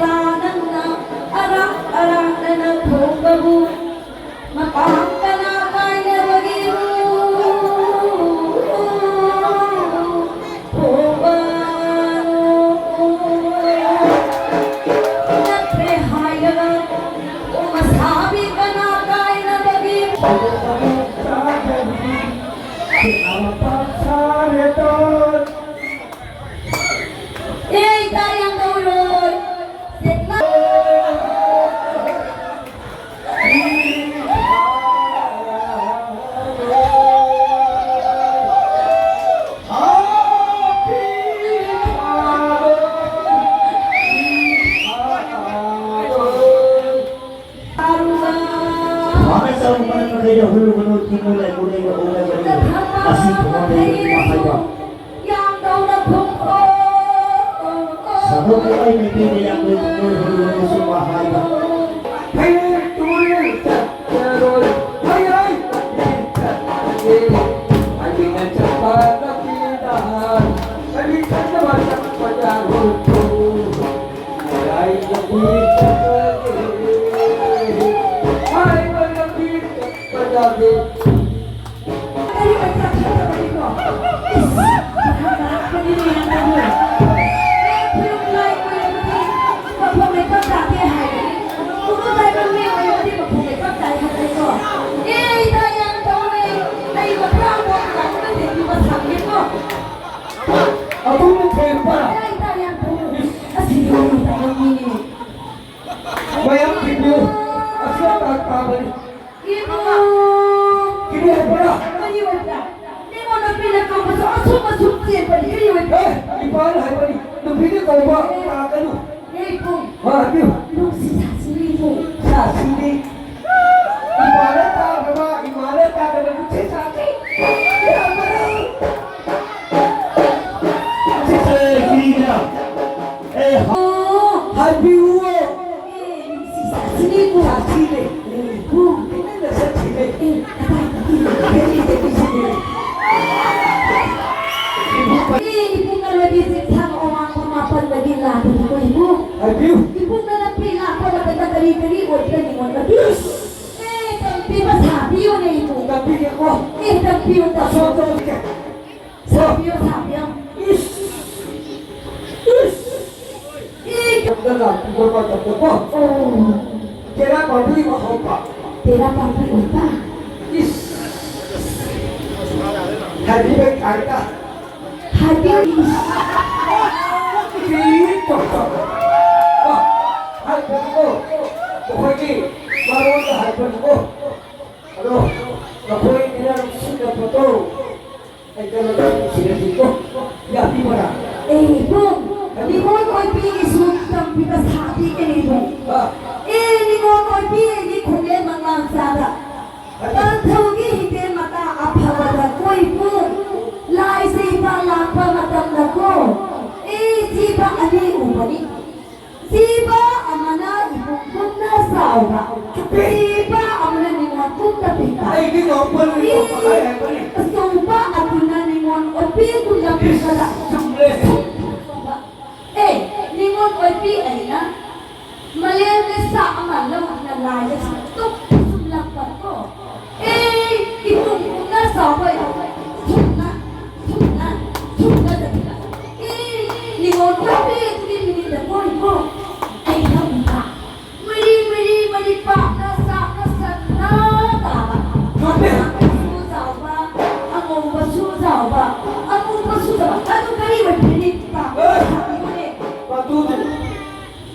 ꯅꯪꯅ ꯑꯔꯥꯛ ꯑꯔꯥꯛꯅꯅ ꯊꯣꯡꯕꯕꯨ ꯃꯄꯥꯡ ꯀꯅꯥ ꯀꯥꯏꯅꯕꯒꯤꯕꯨ ꯊꯣꯡꯕꯅꯣ? ꯅꯠꯇ꯭ꯔꯦ ꯍꯥꯏꯔꯒ ꯃꯁꯥꯕꯤ ꯀꯅꯥ ꯀꯥꯏꯅꯕꯒꯤ? ꯑꯦ, ꯏꯇꯥ ꯌꯥꯝ ꯇꯧꯔꯣꯏ꯫ ꯁꯥꯗꯣꯛꯄ ꯑꯩ ꯃꯩꯇꯩꯗ ꯌꯥꯝꯅ ꯄꯨꯛꯅꯤꯡ ꯍꯨꯅ ꯁꯨꯝꯕ ꯍꯥꯏꯕ꯫ ꯍꯌꯦꯡ ꯇꯨꯔꯦꯜ ꯆꯠꯂꯔꯣꯏ, ꯍꯌꯦꯡ ꯆꯠꯂꯒꯦ꯫ ꯑꯩꯅ ꯆꯠꯄ ꯂꯝꯕꯤꯗ ꯀꯔꯤ ꯈꯟꯗꯕ ꯆꯠꯄ ꯌꯥꯔꯣꯏ꯫ ꯍꯥꯏꯕ ꯂꯝꯕꯤ ꯆꯠꯄ ꯌꯥꯗꯦ꯫ ꯀꯔꯤ ꯃꯆꯥ ꯐꯠꯇꯕꯅꯤꯀꯣ? ꯏꯁ! ꯃꯈꯥ ꯇꯥꯔꯛꯄꯅꯤꯅꯦ ꯌꯥꯝꯅ꯫ ꯑꯦ, ꯈꯨꯔꯨꯝ ꯂꯥꯏ ꯈꯨꯔꯨꯝꯕꯗꯤ ꯃꯐꯝ ꯂꯩꯐꯝ ꯇꯥꯗꯦ ꯍꯥꯏꯕꯅꯤ꯫ ꯈꯨꯔꯨꯝ ꯂꯥꯏ ꯈꯨꯔꯨꯝꯕꯤ ꯑꯣꯏꯔꯕꯗꯤ ꯃꯐꯝ ꯂꯩꯐꯝ ꯇꯥꯏ ꯍꯥꯏꯕꯅꯤꯀꯣ? ꯑꯦ, ꯏꯇꯥ ꯌꯥꯝ ꯇꯧꯔꯦ꯫ ꯑꯩ ꯃꯈꯥ ꯑꯃꯨꯛ ꯂꯥꯛꯄꯗ ꯊꯦꯡꯕꯤꯕ ꯁꯪꯒꯦꯀꯣ? ꯑꯗꯨꯝ ꯊꯦꯡꯕ꯫ ꯏꯇꯥ, ꯏꯇꯥ ꯌꯥꯝ ꯇꯧꯔꯦ꯫ ꯑꯁꯤꯗꯤ ꯌꯥꯝ ꯇꯧꯔꯝꯃꯤꯅꯦ꯫ ꯃꯌꯥꯝ ꯊꯤꯡꯕꯤꯌꯨ꯫ ꯑꯁꯤ ꯇꯥꯛ ꯇꯥꯕꯅꯤ꯫ ꯏꯕꯨꯡ! ꯀꯔꯤ ꯍꯥꯏꯕ꯭ꯔꯥ? ꯀꯔꯤ ꯑꯣꯏꯕ꯭ꯔꯥ? ꯅꯉꯣꯟ ꯅꯨꯄꯤꯅ ꯀꯧꯕꯁꯨ ꯑꯁꯨꯝ ꯑꯁꯨꯝ ꯆꯦꯟꯕꯗꯤ ꯀꯔꯤ ꯑꯣꯏꯕ꯭ꯔꯥ? ꯑꯦ, ꯏꯄꯥꯅ ꯍꯥꯏꯕꯅꯤ, ꯅꯨꯄꯤꯅ ꯀꯧꯕ ꯇꯥꯒꯅꯨ꯫ ꯑꯦ ꯏꯕꯨꯡ! ꯍꯣꯏ, ꯍꯥꯏꯕꯤꯌꯨ꯫ ꯅꯨꯡꯁꯤ ꯁꯥꯁꯤꯅꯦ ꯏꯕꯨꯡ꯫ ꯁꯥꯁꯤꯅꯦ꯫ ꯏꯄꯥꯅ ꯇꯥꯗꯕ, ꯏꯃꯥꯅ ꯇꯥꯗꯕ ꯅꯨꯡꯁꯤ ꯁꯥꯁꯤ꯫ ꯌꯥꯝꯕꯔꯣ? ꯁꯤꯁꯦ ꯃꯤꯅ꯫ ꯑꯦ, ꯍꯥꯏꯕꯤꯌꯨ꯫ ꯑꯦ, ꯅꯨꯡꯁꯤ ꯁꯥꯁꯤꯅꯦ ꯏꯕꯨꯡ꯫ ꯁꯥꯁꯤꯅꯦ꯫ ꯏꯕꯨꯡ꯫ ꯃꯤꯅ ꯁꯛꯁꯤꯅꯦ꯫ ꯑꯦ, ꯀꯗꯥꯏꯗꯒꯤ? ꯀꯔꯤꯗꯒꯤ ꯁꯤꯅꯦ? ꯏꯕꯨꯡ꯫ ꯑꯦ, ꯏꯕꯨꯡ ꯑꯔꯣꯏꯕꯤꯁꯦ ꯊꯥꯡ ꯑꯋꯥꯡꯕ ꯃꯥꯄꯟꯗꯒꯤ ꯂꯥꯛꯄꯅꯤꯀꯣ ꯏꯕꯨꯡ꯫ ꯍꯥꯏꯕꯤꯌꯨ꯫ ꯌꯨꯝꯗ ꯂꯥꯛꯄꯤꯕ ꯃꯇꯝꯗꯀꯣ, ꯑꯣ꯫ ꯇꯦꯔꯥ ꯄꯥꯝꯕꯤ ꯑꯃ ꯍꯧꯕ꯫ ꯇꯦꯔꯥ ꯄꯥꯝꯕꯤ ꯑꯣꯏꯕ? ꯏꯁ! ꯍꯥꯏꯕꯤꯕ ꯀꯥꯏꯗ? ꯍꯥꯏꯕꯤꯌꯨ꯫ ꯀꯔꯤ ꯇꯧꯕ? ꯑ, ꯍꯥꯏꯕꯅꯤꯀꯣ꯫ ꯃꯈꯣꯏꯒꯤ ꯃꯔꯣꯟꯗ ꯍꯥꯏꯕꯅꯤꯀꯣ꯫ ꯑꯗꯣ ꯅꯈꯣꯏ ꯏꯅꯥꯎꯁꯤꯡꯅ ꯐꯣꯇꯣ ꯑꯩ ꯀꯩꯅꯣ ꯇꯧꯁꯤꯔꯗꯤꯀꯣ, ꯌꯥꯕꯤꯕ꯭ꯔꯥ? ꯑꯦ, ꯏꯕꯨꯡ, ꯅꯤꯉꯣꯜ ꯑꯣꯏꯕꯤꯒꯤꯁꯨ ꯇꯝꯕꯤꯕ ꯁꯥꯕꯤꯒꯅꯤ, ꯏꯕꯨꯡ꯫ ꯑꯥ꯫ ꯑꯦ, ꯅꯤꯉꯣꯜ ꯑꯣꯏꯕꯤꯒꯤ ꯈꯣꯟꯖꯦꯜ ꯃꯉꯥꯡ ꯆꯥꯗ, ꯑꯗꯨ ꯄꯥꯟꯊꯧꯒꯤ ꯍꯤꯡꯗꯦ ꯃꯇꯥ ꯑꯐꯕꯗ ꯀꯣꯏꯕꯨꯡ, ꯂꯥꯏꯁꯦ ꯏꯄꯥ ꯂꯥꯛꯄ ꯃꯇꯝꯗꯀꯣ, ꯑꯦ, ꯖꯤꯕ ꯑꯅꯤ ꯎꯕꯅꯤ꯫ ꯖꯤꯕ ꯑꯃꯅ ꯏꯕꯨꯡꯒꯨꯝꯅ ꯆꯥꯎꯕ, ꯖꯤꯕ ꯑꯃꯅ ꯅꯤꯉꯣꯜꯒꯨꯝꯅ ꯄꯤꯛꯄ꯫ ꯑꯩꯗꯤ ꯅꯣꯛꯄ ꯅꯣꯛꯄ ꯍꯥꯏꯔꯛꯄꯅꯦ꯫ ꯑꯆꯧꯕ ꯑꯗꯨꯅ ꯅꯤꯉꯣꯜ ꯑꯣꯏꯕꯤꯒꯨꯝꯅ ꯄꯤꯛꯄꯗ ꯆꯨꯝꯂꯦ꯫ ꯁꯨꯝ ꯐꯖꯕ꯫ ꯑꯦ, ꯅꯤꯉꯣꯜ ꯑꯣꯏꯕꯤ ꯑꯩꯅ ꯃꯂꯦꯝꯗ ꯁꯥ ꯑꯃ ꯂꯧꯗꯨꯅ ꯂꯥꯏꯗ ꯁꯨꯝ ꯇꯨꯞ ꯁꯨꯝꯂꯛꯄ ꯀꯣ꯫ ꯑꯦ, ꯏꯕꯨꯡꯒꯨꯝꯅ ꯆꯥꯎꯕ ꯏꯕꯨꯡ꯫ ꯁꯨꯝꯅ, ꯁꯨꯝꯅ, ꯁꯨꯝꯅ ꯆꯠꯄ꯫ ꯑꯦ, ꯅꯤꯉꯣꯜ ꯑꯣꯏꯕꯤ ꯑꯗꯨꯒꯤ ꯃꯤꯅꯤꯠꯇ ꯀꯣꯏꯀꯣ꯫ ꯑꯩ ꯈꯪꯕ꯫ ꯃꯔꯤ, ꯃꯔꯤ, ꯃꯔꯤ ꯄꯥꯛꯅ ꯁꯥꯛꯅ ꯁꯟꯅ ꯇꯥꯕ꯫ ꯈꯪꯗꯦ꯫ ꯑꯉꯥꯡꯕꯁꯨ ꯆꯥꯎꯕ, ꯑꯉꯧꯕꯁꯨ ꯆꯥꯎꯕ, ꯑꯃꯨꯕꯁꯨ ꯆꯥꯎꯕ꯫ ꯑꯗꯨ ꯀꯔꯤ ꯑꯣꯏꯕꯤꯔꯤꯕ? ꯑꯦ! ꯁꯥꯕꯤꯌꯨꯅꯦ꯫ ꯃꯗꯨꯗꯤ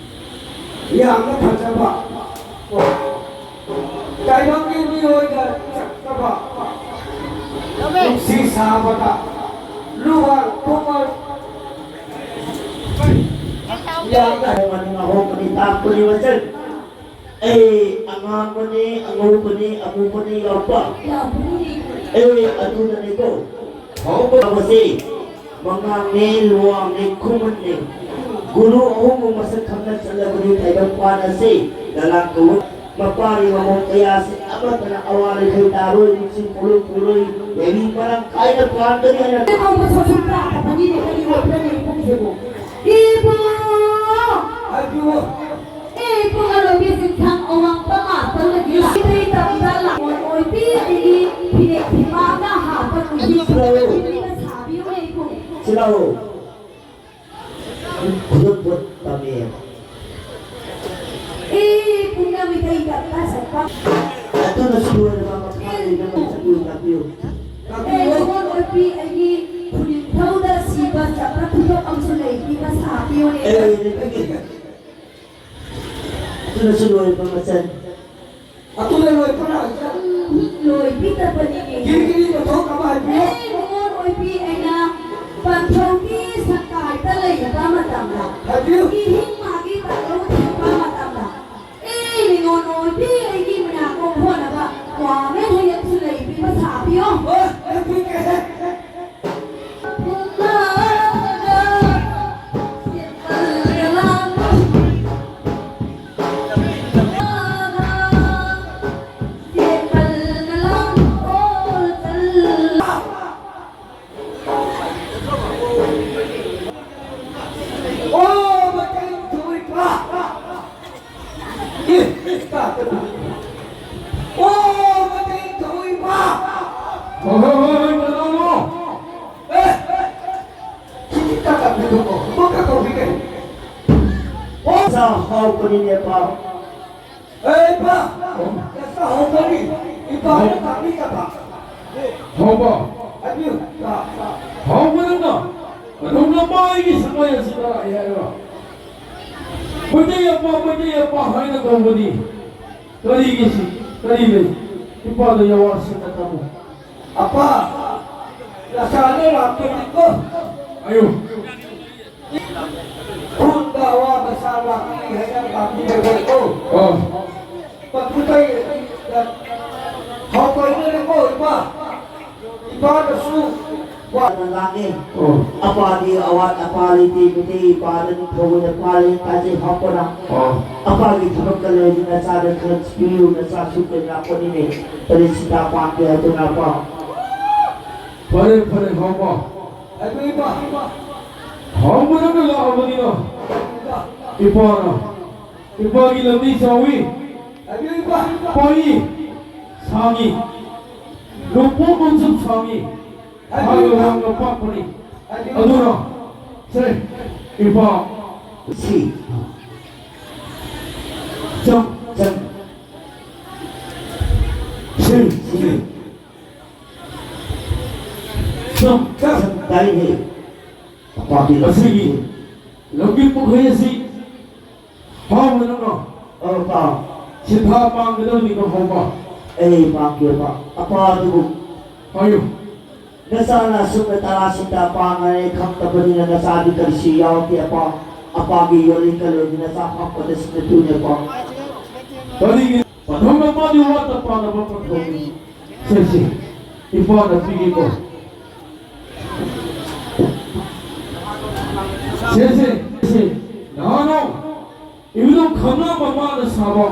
ꯌꯥꯝꯅ ꯐꯖꯕ꯫ ꯇꯥꯏꯕꯪꯒꯤ ꯃꯤꯑꯣꯏꯗ ꯆꯠꯇꯕ ꯅꯨꯡꯁꯤ ꯁꯥꯕꯗ ꯂꯨꯍꯣꯡ ꯈꯣꯡꯗꯣꯡ ꯌꯥꯝꯅ ꯍꯥꯏꯕꯅꯤ ꯉꯥꯍꯣꯡꯕꯅꯤ ꯇꯥꯛꯄꯅꯤ ꯃꯆꯟ꯫ ꯑꯩ ꯑꯉꯥꯡꯕꯅꯤ, ꯑꯉꯧꯕꯅꯤ, ꯑꯃꯨꯕꯅꯤ ꯌꯥꯎꯕ꯫ ꯑꯩ ꯑꯗꯨꯗꯅꯤꯀꯣ꯫ ꯍꯧꯕꯁꯤ ꯃꯉꯥꯡꯅꯦ, ꯂꯨꯋꯥꯡꯅꯦ, ꯈꯨꯃꯟꯅꯦ꯫ ꯒꯨꯔꯨ ꯑꯍꯨꯝꯕꯨ ꯃꯁꯛ ꯈꯪꯅ ꯆꯠꯂꯕꯗꯤ ꯇꯥꯏꯕꯪ ꯄꯥꯟ ꯑꯁꯤ ꯂꯂꯥꯡ ꯀꯧꯕ ꯃꯄꯥꯔꯤ ꯃꯃꯣꯟ ꯀꯌꯥꯁꯤ ꯑꯃꯠꯇꯅ ꯑꯋꯥ ꯂꯩꯈꯩ ꯇꯥꯔꯣꯏ, ꯅꯨꯡꯁꯤ ꯄꯨꯔꯣꯏ ꯄꯨꯔꯣꯏ, ꯂꯩꯔꯤ ꯃꯔꯥꯡ ꯀꯥꯏꯅ ꯄꯥꯟꯒꯅꯤ ꯍꯥꯏꯅ꯫ ꯀꯩꯗꯧꯕ ꯁꯣꯁꯤꯡ ꯇꯥꯗꯕꯅꯤꯅꯦ, ꯀꯔꯤ ꯑꯣꯏꯕ꯭ꯔꯅꯦ ꯏꯕꯨꯡꯁꯤꯕꯨ? ꯏꯕꯨꯡ! ꯍꯥꯏꯕꯤꯌꯨ꯫ ꯑꯦ, ꯄꯨꯡ ꯑꯔꯣꯏꯕꯤ ꯆꯤꯡꯁꯥꯡ ꯑꯋꯥꯡꯕ ꯃꯥꯄꯜꯗꯒꯤ ꯂꯥꯛꯄꯤ ꯇꯝꯗ ꯂꯥꯛꯑꯣ ꯑꯣꯏꯕꯤ ꯑꯩꯒꯤ ꯐꯤꯔꯦꯞ ꯐꯤꯃꯥꯒ ꯍꯥꯞꯄ ꯅꯨꯄꯤ ꯁꯤꯜꯂꯛꯑꯣ꯫ ꯁꯥꯕꯤꯌꯨ ꯏꯕꯨꯡ꯫ ꯁꯤꯜꯂꯛꯑꯣ꯫ ꯈꯨꯗꯣꯜꯄꯣꯠ ꯑꯦ, ꯄꯨꯡꯅ ꯃꯤꯇꯩ ꯀꯞꯇ ꯁꯛꯄ꯫ ꯑꯗꯨꯅꯁꯨ ꯂꯣꯏꯔꯕ ꯃꯈꯥ ꯂꯩꯕ ꯃꯩ ꯆꯠꯄꯤꯌꯨ, ꯇꯥꯛꯄꯤꯌꯨ꯫ ꯑꯦ, ꯅꯤꯉꯣꯜ ꯑꯣꯏꯕꯤ ꯑꯩꯒꯤ ꯈꯨꯅꯤꯡꯊꯧꯗ ꯁꯤꯕ ꯆꯠꯄ ꯊꯧꯗꯣꯛ ꯑꯃꯁꯨ ꯂꯩꯕꯤꯕ ꯁꯥꯕꯤꯌꯨꯅꯦ꯫ ꯑꯦ, ꯂꯩꯕꯤꯒꯦ꯫ ꯑꯗꯨꯅꯁꯨ ꯂꯣꯏꯔꯕ ꯃꯆꯟ꯫ ꯑꯗꯨꯅ ꯂꯣꯏꯕ꯭ꯔꯥ? ꯎꯝ, ꯂꯣꯏꯕꯤꯗꯕꯅꯤꯅꯦ꯫ ꯀꯤꯔꯤ ꯀꯤꯔꯤ ꯃꯊꯧ ꯀꯃꯥꯏ ꯍꯥꯏꯕꯤꯌꯨ? ꯑꯦ, ꯅꯤꯉꯣꯜ ꯑꯣꯏꯕꯤ ꯑꯩꯅ ꯄꯟꯊꯧꯒꯤ ꯁꯪꯀꯥꯏꯗ ꯂꯩꯕ ꯃꯇꯝꯗ, ꯍꯥꯏꯕꯤꯌꯨ꯫ ꯏꯍꯤꯡ ꯃꯥꯒꯤ ꯇꯥꯡꯂꯧ ꯊꯤꯟꯕ ꯃꯇꯝꯗ, ꯑꯦ, ꯅꯤꯉꯣꯜ ꯑꯣꯏꯕꯤ ꯑꯩꯒꯤ ꯃꯅꯥꯛ ꯀꯣꯛ ꯍꯣꯟꯅꯕ ꯋꯥꯃꯦꯟ ꯍꯌꯦꯡꯁꯨ ꯂꯩꯕꯤꯕ ꯁꯥꯕꯤꯌꯣ꯫ ꯍꯣꯏ, ꯂꯩꯕꯤꯒꯦ꯫ ꯑꯣ, ꯃꯇꯦꯡ ꯊꯧꯏꯕ! ꯑꯦ, ꯇꯥꯗꯅ꯫ ꯑꯣ, ꯃꯇꯦꯡ ꯊꯧꯏꯕ! ꯍꯣꯏ, ꯍꯣꯏ, ꯍꯣꯏ, ꯍꯣꯏ, ꯀꯅꯥꯅꯣ? ꯑꯦ, ꯁꯤꯗꯤ ꯇꯥꯗꯕꯅꯤꯀꯣ, ꯑꯃꯨꯛꯀ ꯀꯧꯕꯤꯒꯦ꯫ ꯑꯣ, ꯆꯥ ꯍꯥꯎꯕꯅꯤꯅꯦ, ꯄꯥꯎ꯫ ꯑꯦ, ꯏꯄꯥ! ꯅꯆꯥ ꯍꯧꯕꯅꯤ꯫ ꯏꯄꯥꯅ ꯇꯥꯛꯄꯤꯗꯕ꯫ ꯍꯧꯕ꯫ ꯍꯥꯏꯕꯤꯌꯨ, ꯏꯄꯥ꯫ ꯍꯧꯕꯅꯤꯅ ꯀꯩꯗꯧꯅ ꯃꯥꯒꯤ ꯁꯃꯥꯏ ꯑꯁꯤꯗ ꯂꯥꯛꯑꯦ ꯍꯥꯏꯕ? ꯃꯩꯇꯩ ꯑꯄꯥ, ꯃꯩꯇꯩ ꯑꯄꯥ ꯍꯥꯏꯅ ꯀꯧꯕꯅꯤ꯫ ꯀꯔꯤꯒꯤ ꯁꯤ? ꯀꯔꯤ ꯂꯩ? ꯏꯄꯥꯗ ꯌꯥꯋꯥ ꯁꯤꯟꯅ ꯇꯝꯃꯨ꯫ ꯑꯄꯥ, ꯅꯆꯥꯅ ꯂꯥꯛꯄꯅꯤꯀꯣ꯫ ꯑꯌꯨ꯫ ꯈꯨꯟꯗ ꯑꯋꯥꯕ ꯁꯥ ꯂꯥꯛꯄꯤ ꯍꯥꯏꯅ ꯂꯥꯛꯄꯤꯔꯦꯀꯣ꯫ ꯑꯣ꯫ ꯃꯗꯨꯗꯩ ꯍꯧꯒꯠꯂꯦꯀꯣ, ꯏꯄꯥ꯫ ꯏꯄꯥꯅꯁꯨ ꯋꯥꯅ ꯂꯥꯛꯑꯦ꯫ ꯑꯣ꯫ ꯑꯄꯥꯗꯤ ꯑꯋꯥꯠ ꯑꯄꯥ ꯂꯩꯇꯦ, ꯃꯩꯇꯩ ꯏꯄꯥꯗ ꯅꯤꯡꯊꯧ ꯑꯣꯏꯅ ꯄꯥꯜꯂꯦ, ꯇꯥꯖꯩ ꯍꯥꯞꯄꯅ꯫ ꯑꯣ꯫ ꯑꯄꯥꯒꯤ ꯊꯕꯛꯇ ꯂꯩꯔꯗꯤ ꯅꯆꯥꯗ ꯈꯔ ꯄꯤꯌꯨ, ꯅꯆꯥꯁꯨ ꯀꯩꯅꯥ ꯄꯣꯠꯅꯤꯅꯦ꯫ ꯀꯔꯤ ꯁꯤꯇꯥ ꯄꯥꯝꯒꯦ ꯍꯥꯏꯗꯨꯅ ꯑꯄꯥ꯫ ꯐꯔꯦ, ꯐꯔꯦ, ꯍꯥꯎꯕ꯫ ꯍꯥꯎꯕ ꯅꯪꯅ ꯂꯥꯛꯑꯕꯅꯤꯅ ꯏꯄꯥꯅ, ꯏꯄꯥꯒꯤ ꯂꯝꯗꯤ ꯆꯥꯎꯏ, ꯄꯥꯛꯏ, ꯁꯥꯡꯏ, ꯅꯣꯡꯄꯣꯛ ꯅꯣꯡꯆꯨꯞ ꯁꯥꯡꯏ, ꯍꯥꯏꯕ ꯋꯥꯡꯅ ꯄꯥꯛꯄꯅꯤ꯫ ꯑꯗꯨꯅ ꯁꯦ, ꯏꯄꯥ, ꯁꯤ꯫ ꯆꯪ, ꯆꯪ꯫ ꯁꯤ, ꯁꯤ꯫ ꯆꯪ, ꯆꯪ꯫ ꯇꯥꯏꯅꯦ꯫ ꯄꯥꯄꯤ꯫ ꯃꯁꯤꯒꯤ ꯂꯧꯕꯤ ꯄꯨꯈ꯭ꯔꯤ ꯑꯁꯤ ꯐꯥꯎꯅꯅꯕ ꯑꯧ, ꯄꯥ꯫ ꯁꯤꯟꯊꯥ ꯄꯥꯡꯒꯗꯕꯅꯤꯀꯣ ꯍꯧꯕ꯫ ꯑꯩ ꯄꯥꯡꯒꯦ, ꯄꯥ꯫ ꯑꯄꯥ ꯑꯗꯨꯕꯨ ꯍꯥꯏꯌꯨ꯫ ꯅꯆꯥꯅ ꯑꯁꯨꯝꯅ ꯇꯔꯥ ꯁꯨꯝꯗ ꯑꯄꯥ ꯉꯥꯏ ꯈꯪꯗꯕꯅꯤꯅ ꯅꯆꯥꯗꯤ ꯀꯔꯤꯁꯨ ꯌꯥꯎꯗꯦ, ꯑꯄꯥ꯫ ꯑꯄꯥꯒꯤ ꯌꯣꯜꯂꯤ ꯀꯂꯣꯟꯒꯤ ꯅꯆꯥ ꯍꯥꯞꯄꯗ ꯁꯤꯅ ꯇꯨꯅꯦ, ꯑꯄꯥ꯫ ꯀꯔꯤꯒꯤ ꯄꯥꯊꯧꯅ ꯃꯥꯗꯤ ꯋꯥꯠꯇ ꯄꯥꯅꯕ ꯄꯥꯊꯧꯅꯤ꯫ ꯁꯦ, ꯁꯦ, ꯏꯄꯥꯅ ꯄꯤꯒꯦꯀꯣ꯫ ꯁꯦ, ꯁꯦ, ꯁꯦ, ꯅꯍꯥꯔꯣ, ꯏꯕꯨꯙꯧ ꯈꯝꯂꯥꯡꯕ ꯃꯥꯅ ꯁꯥꯕ,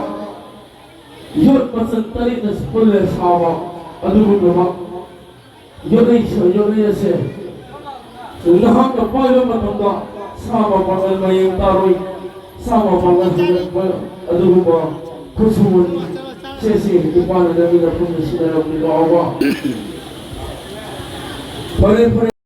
ꯌꯣꯠ ꯃꯆꯜ ꯇꯔꯦꯠꯅ ꯄꯨꯜꯂ ꯁꯥꯕ ꯑꯗꯨꯒꯨꯝꯂꯕ ꯌꯣꯠꯂꯩ, ꯌꯣꯠꯂꯩ ꯑꯁꯦ ꯅꯍꯥꯛꯅ ꯄꯥꯏꯕ ꯃꯇꯝꯗ ꯁꯥ ꯃꯄꯥꯡꯒꯜ ꯃꯌꯦꯡ ꯇꯥꯔꯣꯏ, ꯁꯥ ꯃꯄꯥꯡꯒꯜ ꯍꯟꯒꯠꯄ ꯑꯗꯨꯒꯨꯝꯕ ꯈꯨꯠꯁꯨꯃꯟ ꯁꯦ, ꯁꯦ, ꯏꯄꯥꯅ ꯅꯪꯒꯤꯗ ꯄꯨꯟꯅ ꯁꯤꯟꯅꯔꯝꯃꯤ ꯂꯥꯎꯕ꯫ ꯐꯔꯦ, ꯐꯔꯦ꯫